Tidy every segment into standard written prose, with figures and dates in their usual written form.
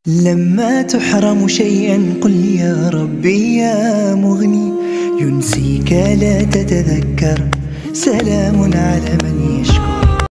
لما تحرم شيئا قل يا ربي يا مغني ينسيك لا تتذكر سلام على من يشكر.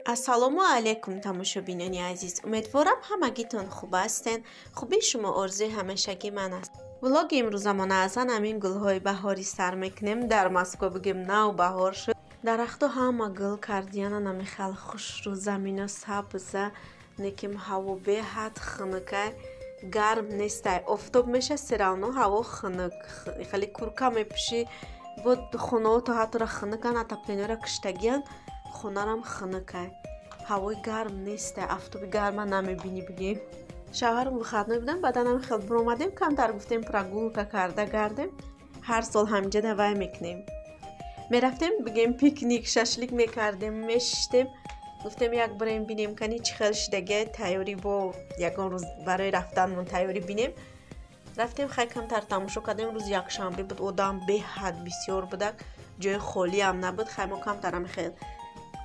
Ассалому алайкум, тамошобинони азиз. Умедворам, ҳамагитон хуб ҳастен. Хубии шумо орзуи ҳамешагии ман аст. Влоги имрӯзамона аз ҳамин гулҳои баҳорӣ сар мекунем. Дар Москва, бигем, нав баҳор шуд, дарахту ҳама гул кардияна, намихал хушрӯ, замино сабза, лекин ҳаво беҳад хунукай, гарм нестай. Офтоб меша, всё равно ҳаво хунук, хеле курка мепӯшӣ. Бо хонаҳо то ҳаттора хунукан, отоплениёра киштагиян, хонарам хунукай, ҳавои гарм нестай, афтоби гарма намебинӣ. Бигем, шавҳарам выходной будам, баъдан ҳам хел биромадем, камтар гуфтем, прогулка карда гардем. Ҳар сол ҳаминҷа давай мекунем, мерафтем, бигем, пикник, шашлик мекардем, мешиштем. Гуфтем, як бирем, бинем, кани чӣ хел шидагия тайёрӣ, бо ягон рӯз барои рафтанмон тайёрӣ бинем. Рафтем, хай, камтар тамошо кардем. Рӯзи якшанбе буд, одам беҳад бисёр будак, ҷои холиам набуд. Хай, мо камтарам хел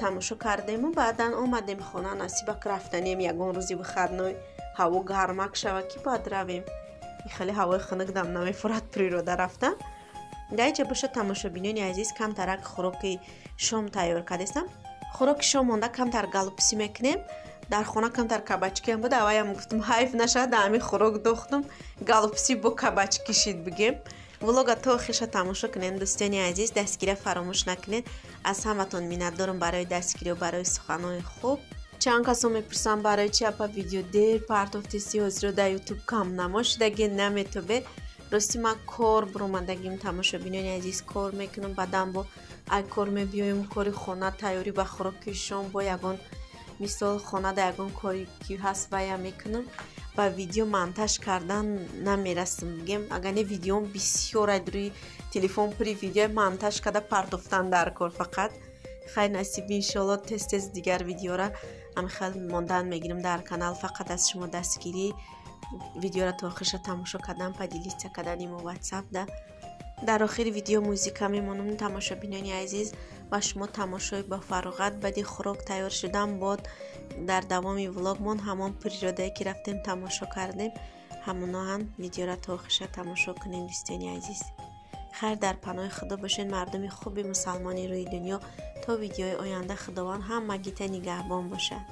тамошо кардему баъдан омадем хона. Насибак, рафтанем ягон рӯзи выходной, ҳаво гармак шава, ки баъд равем. Хеле ҳавои хунук дам намефурад природа рафтан. Дар иҷа боша, тамошобинони азиз, камтарак хӯроки шом тайёр кардестам. Хӯроки шом монда, камтар голубцы мекунем. Дар хона камтар кабачкиам буд, аваям гуфтум, ҳайф нашавад, дар ҳамин хӯрок дохтум, голубцы бо кабачки шид. Бигем, влога то охирша тамошо кунед, дӯстони азиз, дастгирия фаромӯш накунед. Аз ҳаматон миннатдорам барои дастгириё, барои суханҳои хуб. Чанд касо мепурсанд, барои чи, апа, видео дер партофтеси, ҳозиро дар Ютуб кам намо шудаги, наметобед. Рости, ман кор биромадагим, тамошобинони азиз, кор мекунам, баъдан бо ай кор мебиёем, кори хона, тайёрӣ ба хӯроки шом, бо ягон мисол хонада ягон кори ки ҳаст, вая мекунам, ба видео монтаж кардан намерасам. Бигем, агар не, видеом бисёр ай, рӯи телефон пури видео, монтаж карда партофтан дар кор фақат. Хай, насиб, иншоалло, тез тез дигар видеора ҳамихел мондан мегирам дар канал. Фақат аз шумо дастгирӣ, видеора то охирша тамошо кардан, поделиться кардани мо Ватсап да. Дар охири видео музика мемонам, тамошобинони азиз, ва шумо тамошои бо фароғат. Баъди хӯрок тайёр шудан, бод дар давоми влогмон ҳамон природае ки рафтем, тамошо кардем, ҳамоноҳан видеора то охирша тамошо кунем, дӯстони азиз. Хайр, дар паноҳи Худо бошед, мардуми хуби мусалмони рӯи дунё. То видеои оянда Худованд ҳамагита нигаҳбон бошад.